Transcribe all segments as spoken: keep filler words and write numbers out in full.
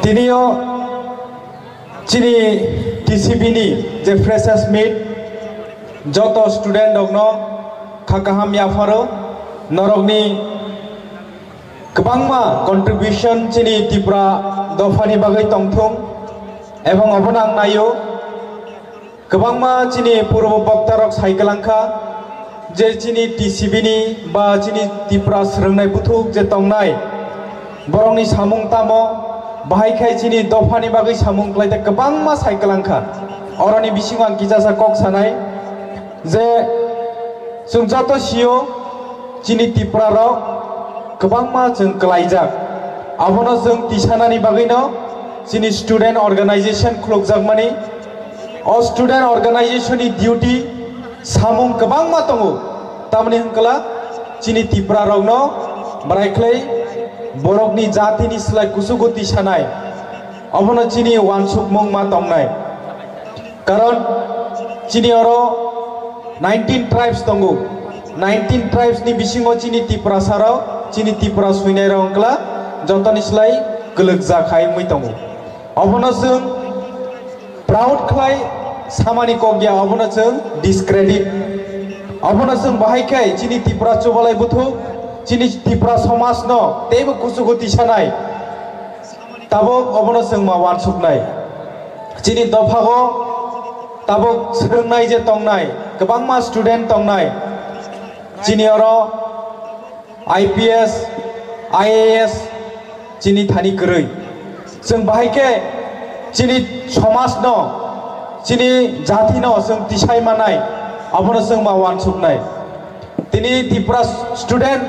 Tinio chini T C B ni je freshers meet, joto student rokno kha kaham yapharo, norokni kwbangma contribution chini Tripura dophani bagwi tongthung, ebong obono ang naio. Kwbangma chini purbo boktarok sai kwlangkha je chini T C B ni ba chini Tripura swrwngnai buthuk je tongnai, borokni samung tamo, bahai khai chini dophani bagwi samung khlaite kwbangma sai kwlangkha. Oroni bisingo ang kichasa kok sanai je chwng joto sio chini Tripura rok kwbangma chwng kwlaijak. Abono chwng tisanani bagwino chini student organization khulukjakmani. O student organization ni duty samung kwbangma tongo, tamni hwnkla chini Tripura rokno bwrai khlai borokni jatini slai kuchugo tisanai, obono chini uansukmung ma tongnai. Karon chini oro nineteen tribes tongo, nineteen tribes ni bisingo chini Tiprasa rok, chini Tipra suinai rok wngkla jotoni slai kwlwkjak hai wngwi tongo. Obono chwng proud khlai samani kok ya, obono chwng discredit. Obono chwng bahai khe chini Tipra chubalai buthuk, chini Tipra somajno teibo kuchugo tisanai. Tabuk obono chwng ma uansuknai. Chini dophago tabuk swrwngnai je tongnai, kwbangma student tongnai. Chini oro I P S, I A S chini thani kwrwi. Chwng bahai khe chini somajno, chini jathino chwng tisai manai, abono chwng ma uansuknai. Tini Tripura student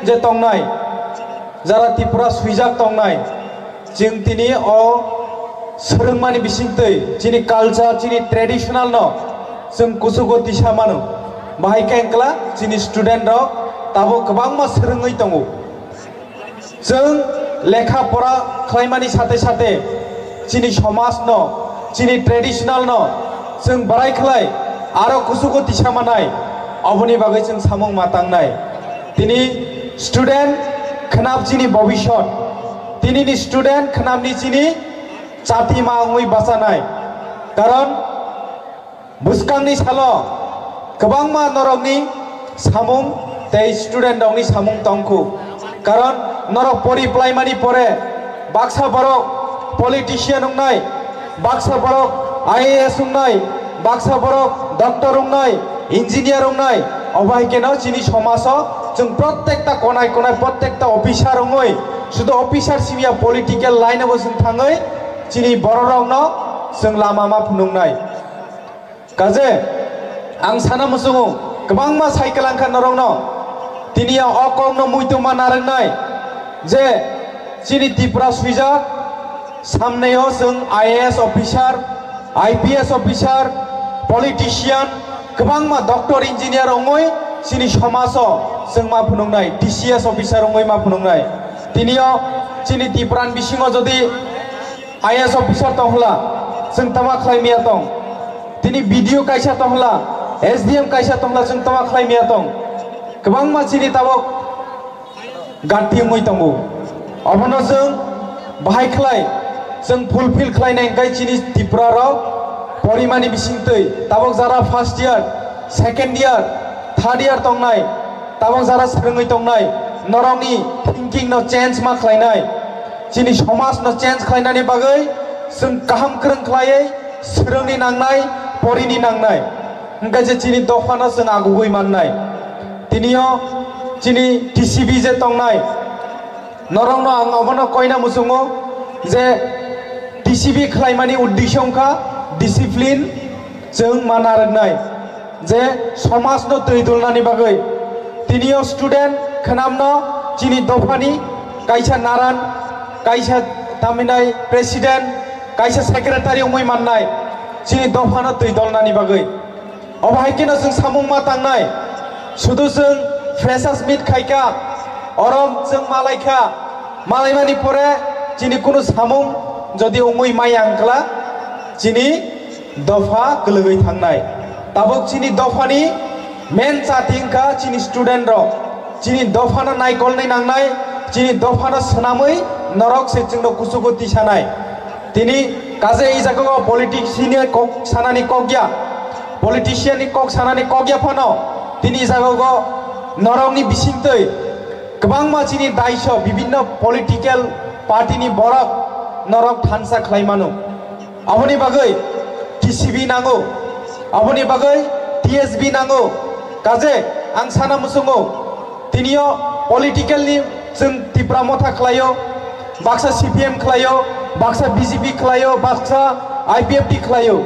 je tongnai, jara Tripura swijak tongnai, chwng tini o swrwngmani bisingtwi chini culture, chini traditional no chwng kuchugo tisa mano. Bahai khe wngkla chini student rok tabuk kwbangma swrwngwi tongo. Chwng lekha pora khlaimani sate sate chini somaj no, chini traditional no chwng barai khlai aro kuchugo tisa manai, oboni bagwi chwng samung ma tangnai. Tini student khwnap chini bobisot, tinini student khwnapni chini chati ma wngwi bachanai. Karon bwskangni salo kwbangma norokni samung tei student rokni samung tongkhu. Karon norok pori plaimani pore baksa borok politician wngnai, baksa borok I A S wngnai, baksa borok doctor wngnai, engineer wngnai. Obo hai kheno chini somajo chwng prottekta konai konai, prottekta officer wngwi, sudu officer simi ya, political line o bo chwng thangwi chini bororokno chwng lama ma phunuknai. Kaje, ang sana muchungo, kwbangma cycle wngkha norokno. Tini o kokno muitu ma narwknai je chini Tripura swijak, samneo chwng I A S officer, I P S officer, politician, kwbangma doctor, engineer wngwi chini somajo chwng ma phunuknai, T C S officer wngwi ma phunuknai. Tinio chini Tripura ni bisingo jodi I A S officer tong hwla, chwng tama khlai miya tong. Tini B D O kaisa tong hwla, S D M kaisa tong hwla, chwng tama khlai miya tong. Kwbangma chini tabuk gati wngwi tongo. Obono chwng bahai khlai, chwng fulfill khlai nai hwnkhe chini Tripura rok porimani bisingtwi tabuk jara first year, second year, third year tongnai, tabuk jara swrwngwi tongnai, norokni thinking no change ma khlainai. Chini somaj no change khlainani bagwi chwng kaham kwrwng khlaiwi swrwngni nangnai, porini nangnai. Hwnkhe je chini dophano chwng agugwi mannai. Tinio chini T C B je tongnai, norokno ang obono koina muchungo je T C B khlaimani uddesyo wngkha discipline chwng ma narwknai. Je somajno twi dulnani bagwi. Tinio student khwnamno chini dophani kaisa naran, kaisa taminai president, kaisa secretary wngwi mannai chini dophano twi dolnani bagwi. Obo hai kheno chwng samung ma tangnai. Sudu chwng freshers meet khaikha, oro chwng malaikha, malaimani pore chini kunu samung jodi wngwi maya wngkla, chini dopha kwlwgwi thangnai. Tabuk chini dophani main chati wngkha chini student rok. Chini dophano naikolnwi nangnai, chini dophano swnamwi Norok se chwngno kuchugo tisanai. Tini kaje i jagao politician ni kok sanani kok ya, politician ni kok sanani kok ya phano tini i jagao norokni bisingtwi kwbangma chini daiso bibinno political party ni borok norok thansa khlai mano. Aboni bagwi T C B nango, aboni bagwi T S B nango. Kaje ang sana muchungo, tinio political ni chwng Tipra Motha khlaio, baksa C P M khlaio, baksa B J P khlaio, baksa I P F T khlaio.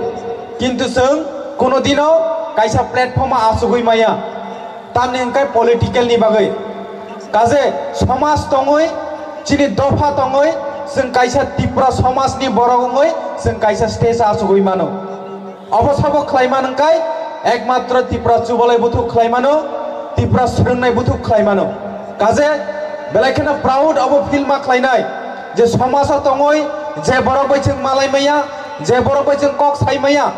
Kintu chwng kono dino kaisa platform o achugwi maya. Tamni hwnkhe political ni bagwi. Kaje somaj tongwi, chini dopha tongwi, chwng kaisa Tipra somaj ni borok wngwi chwng kaisa stage o achugwi mano. Obo sabo khlai man hwnkhe ekmatro Tipra chubalai buthuk khlai mano, Tipra swrwngnai buthuk khlai mano. Kaje belai kheno proud obo feel ma khlainai je somaj o tongwi je borok bai chwng malai maya, je borok bai chwng kok sai maya,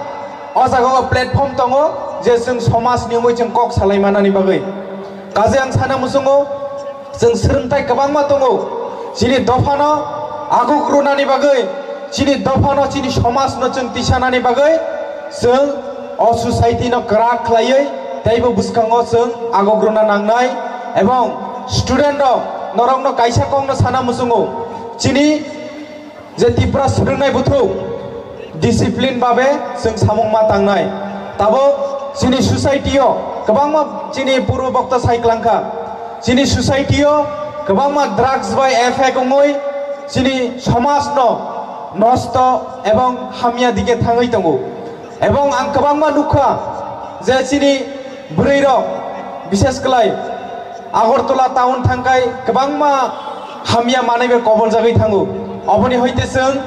o jaga o platform tongo je chwng somaj ni wngwi chwng kok salai manani bagwi. Kaje ang sana muchungo, chwng swrwngthai kwbangma tongo. Chini dophano aguk rwnani bagwi, chini dophano, chini somajno chwng tisanani bagwi chwng o society no kwrak khlaiwi teibo bwskango chwng aguk rwna nangnai. Ebong student rok, norokno kaisa kokno sana muchungo, chini je Tipra swrwngnai buthuk discipline babe chwng samung ma tangnai. Tabuk chini society o kwbangma chini purbo bokta sai klangkha, chini society o kwbangma drugs bai effect wngwi chini somaj no nosto ebong hamya dige thangwi tongo. Ebong ang kwbangma nukha je chini bwrwi rok, bishes kwlai Agartala town thangkai kwbangma hamya manwi bai koboljagwi thango. Oboni hoite chwng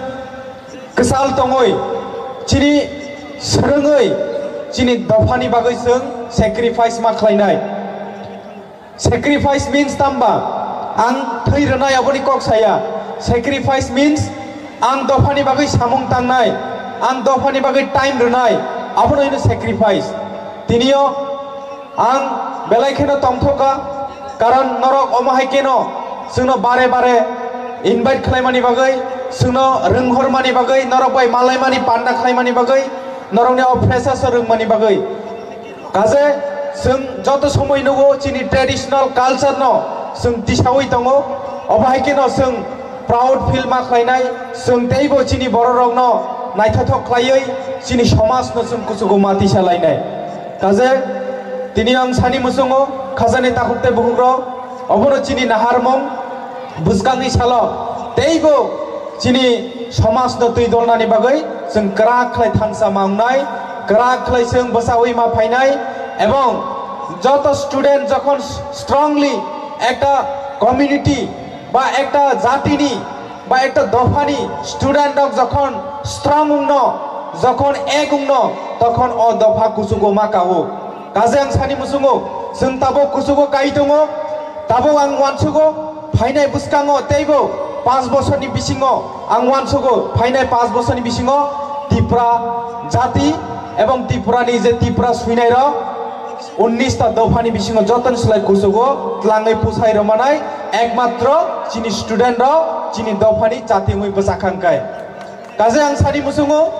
kwchal tongwi, chini swrwngwi, chini dophani bagwi chwng sacrifice ma khlainai. Sacrifice means tamba ang thwi rwnai, oboni kok saya. Sacrifice means ang dophani bagwi samung tangnai, ang dophani bagwi time rwnai, abono hino sacrifice. Tinio ang belai kheno tongthoka, karon norok omo hai keno chwngno bare bare invite khlaimani bagwi, chwngno rwnghormani bagwi, norok bai malaimani panda khlaimani bagwi, norokni o freshers o rwngmani bagwi. Kaje chwng joto somoi nugo chini traditional culture no chwng tisawi tongo, obo hai keno chwng proud feel ma khlainai, chwng teibo chini bororokno naithothok khlaiwi chini somajno chwng kuchugo ma tisa lainai. Kaje tini ang sani muchungo khajani takhuk tei bukhukrok, obono chini naharmung bwskangni salo teibo chini somajno twi dolnani bagwi chwng kwrak khlai thansa ma wngnai, kwrak khlai chwng bwchawi ma phainai, ebong joto student jokhon strongly ekta community ba ekta jatini ba ekta dophani student rok jokhon strong wngno, jokhon ek wngno, tokhon o dopha kuchugo ma kao. Kaje ang sani muchungo, chwng tabuk kuchugo kai tongo, tabuk ang uansugo, phainai bwskango teibo panch bosorni bisingo ang uansugo, phainai panch bosorni bisingo Tipra jati ebong Tripurani je Tipra swinai rok unnish ta dophani bisingo joton slai kuchugo tlangwi pusai rwmanai ekmatro chini student rok chini dophani jati wngwi bwchakha hwnkhe. Kaje ang sani muchungo,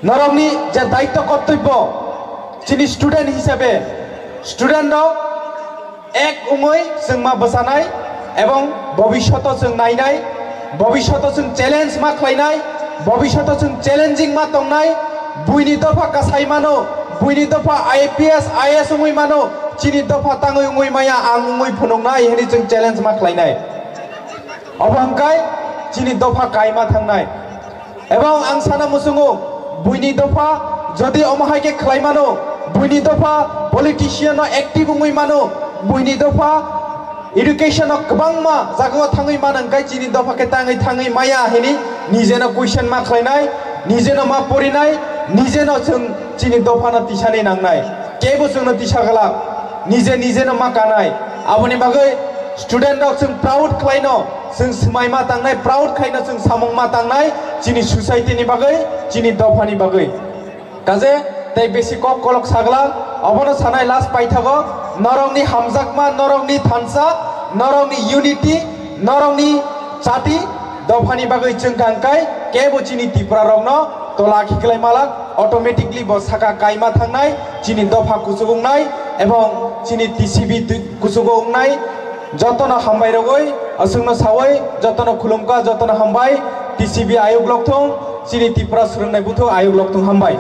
norokni je daitto kortobbo chini student hisabe student rok ek wngwi chwng ma bwchanai ebong bobishoto chwng nainai, bobishoto chwng challenge ma khlainai, bobishoto chwng challenging ma tongnai, buini dopha kasai mano, buini dopha I P S, I A S wngwi mano, chini dopha tangwi wngwi maya ang wngwi phunuknai hwnwi chwng challenge ma khlainai. Obo hwnkhe chini dopha kaima thangnai. Ebong ang sana muchungo, buini dopha jodi omo hai khe khlai mano, buini dopha politician no active wngwi mano, buini dopha education no kwbangma jagao thangwi mano, hwnkhe chini dopha khe tangwi thangwi maya hini nijeno question ma khlainai, nijeno ma porinai, nijeno chwng chini dopha no tisani nangnai. Kebo chwngno tisa glak, nije nijeno ma kanai. Aboni bagwi student rok chwng proud khlaino, chwng swmai ma tangnai, proud khlaino chwng samung ma tangnai, chini society ni bagwi, chini dopha ni bagwi. Kaje tei besi kok kolok sagla, obono sanai last paithago, norokni hamjakma, norokni thansa, norokni unity, norokni Chati dophani bagwi chwng kha hwnkhe kebo chini Tripura rokno tola khiklai malak, automatically bo saka kaima thangnai, chini dopha kuchuk wngnai ebong chini T C B twi-, kuchugo wngnai. Jotono hambai rogwi, aswkno sawi jotono khulumkha, jotono hambai. T C B ayuk lokthung, chini Tripura swrwngnai buthuk ayuk lokthung, hambai.